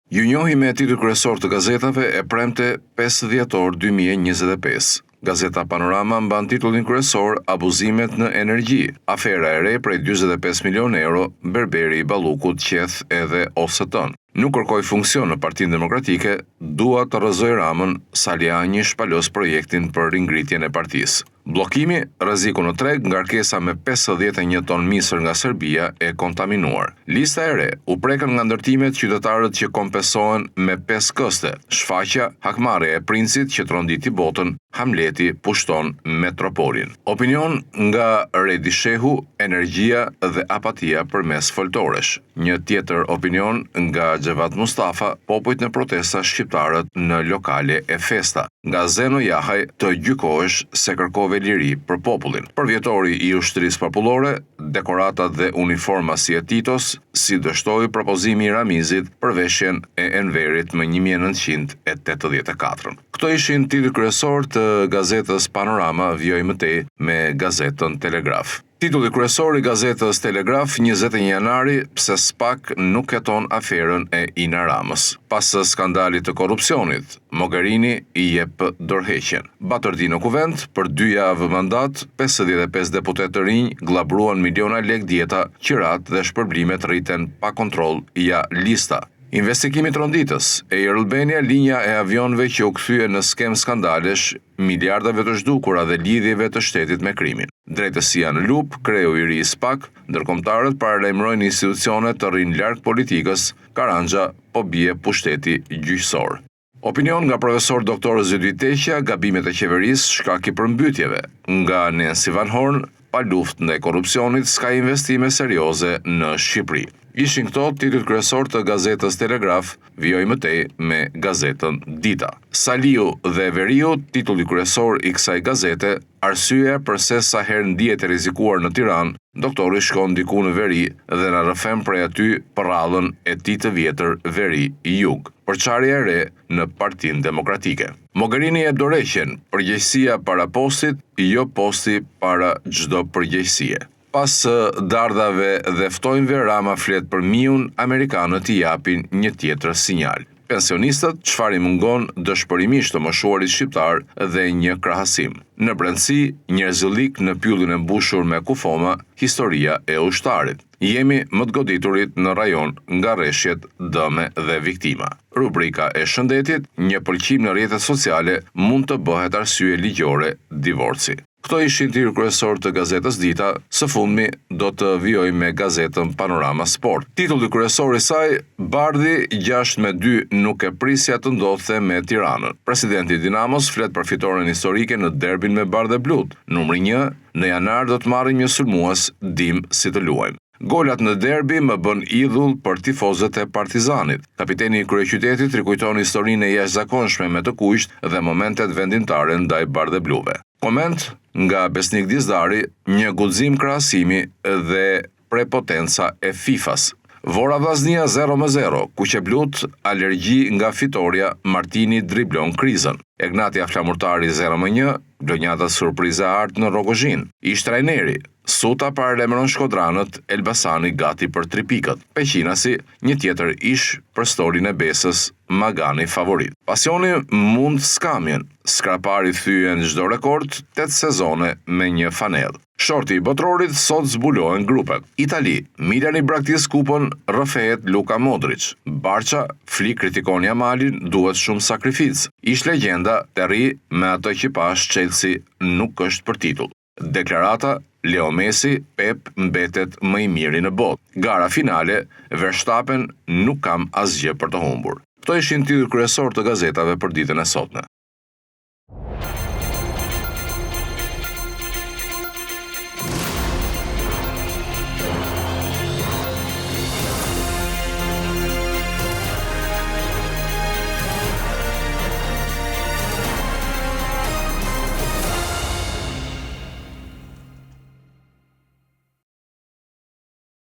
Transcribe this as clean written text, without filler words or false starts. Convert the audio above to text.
Ju njohim me titujt kryesorë të gazetave e premte 5 dhjetor 2025. Gazeta Panorama mban titullin kryesor Abuzimet në energji, afera e re prej 45 milion euro, berberi i Ballukut qeth edhe OST-n. Nuk kërkoj funksion në Partinë Demokratike, dua të rrëzoj Ramën, Salianji shpalos projektin për ringritjen e partisë. Bllokimi, rreziku në treg, ngarkesa me 51 ton misër nga Serbia e kontaminuar. Lista e re, u prekën nga ndërtimet qytetarët që kompensohen me 5 këste. Shfaqja, hakmarrja e princit që tronditi botën, Hamleti pushton metropolin. Opinion nga Redi Shehu, energjia dhe apatia përmes foltoresh. Një tjetër opinion nga Xhevat Mustafa, popujt në protesta shqiptarët në lokale e festa. Nga Zeno Jahaj të gjykohesh se kërkove liri për popullin. Përvjetori i Ushtrisë Popullore, dekoratat dhe uniforma si e Titos, si dështoi propozimi i Ramizit për veshjen e Enverit më 1984. Këto ishin titujt kryesorë të gazetës Panorama, vijoj më tej me gazetën Telegraf. Titulli kryesor i gazetës Telegraf 21 janari pse SPAK nuk heton aferën e Ina Ramës. Pas skandalit të korrupsionit, Mogherini i jep dorëheqjen. Batërdi në kuvend, për dy javë mandat, 55 deputetë të rinj gllabruan miliona lekë dieta, qiratë dhe shpërblimet rriten pa kontroll, ja lista. Investigimi tronditës, Air Albania linja e avionëve që u kthye në skemë skandalesh, miliardave të zhdukura dhe lidhjeve të shtetit me krimin. Drejtësia në lupë, kreu i ri i SPAK, ndërkombëtarët paralajmërojnë institucionet të rrinë larg politikës, Karanxha po bie pushteti gjyqësor. Opinion nga profesor doktor Zyhdi Teqja, gabimet e qeverisë shkak i përmbytjeve. Nga Nancy Van Horn, pa luftë ndaj korrupsionit s'ka investime serioze në Shqipëri. Ishin këto titujt kryesorë të gazetës Telegraf, vijoj më tej me gazetën Dita. Saliu dhe Veriu, titulli kryesor i kësaj gazete, arsyeja përse sa herë ndihet e rrezikuar në Tiranë, doktori shkon diku në veri dhe na rrëfen prej aty përrallën e tij të vjetër veri-jug. Përçarja e re në Partinë Demokratike. Mogherini jep dorëheqjen, përgjegjësia para postit, jo posti para çdo përgjegjësie. Pas dardhave dhe ftonjve Rama flet për miun, amerikanët i japin një tjetër sinjal. Pensionistët, çfarë i mungon dëshpërimisht të moshuarit shqiptar dhe një krahasim. Në brendësi, njerëzillik në pyllin e mbushur me kufoma, historia e ushtarit. Jemi më të goditurit në rajon nga reshjet, dëme dhe viktima. Rubrika e shëndetit, një pëlqim në rrjetet sociale mund të bëhet arsye ligjore divorci. Këto ishin titujt kryesorë të gazetës Dita, së fundmi do të vijoj me gazetën Panorama Sport. Titulli kryesor i saj, Bardhi 6 me 2 nuk e prisja të ndodhte me Tiranën. Presidenti i Dinamos flet për fitoren historike në derbin me bardheblutë. Numri 1, në janar do të marrim një sulmues, dim si të luajmë. Golat në derbi më bën idhull për tifozët e Partizanit. Kapiteni i kryeqytetit rikujton historinë e jashtëzakonshme me të kuqtë dhe momentet vendimtare ndaj bardhebluve. Koment nga Besnik Dizdari, një guxim krahasimi dhe prepotenca e FIFA-s. Vora Vllaznia 0-0, kuqeblutë, alergji nga fitoria, Martini driblon krizën. Egnatia Flamurtari 0-1, Vlonjatët surprizë e artë në Rrogozhinë. Ish trajneri, Suta paralajmëron shkodranët, Elbasani gati për tri pikët. Peqinasi, një tjetër ish për stolin e Besës, Magani favorit. Pasioni mund skamjen, Skrapari thyen çdo rekord, 8 sezone me një fanellë. Shorti i botërorit sot zbulohen grupet. Itali, Milani braktis kupën, rrëfehet Luka Modric. Barça, Flick kritikon Yamalin, duhet shumë sakrificë. Ish legjenda, Terry, me atë që pash Chelsea nuk është për titull. Deklarata, Leo Messi, Pep mbetet më i miri në botë. Gara finale, Verstappen nuk kam asgjë për të humbur. Këto ishin titujt kryesorë të gazetave për ditën e sotme.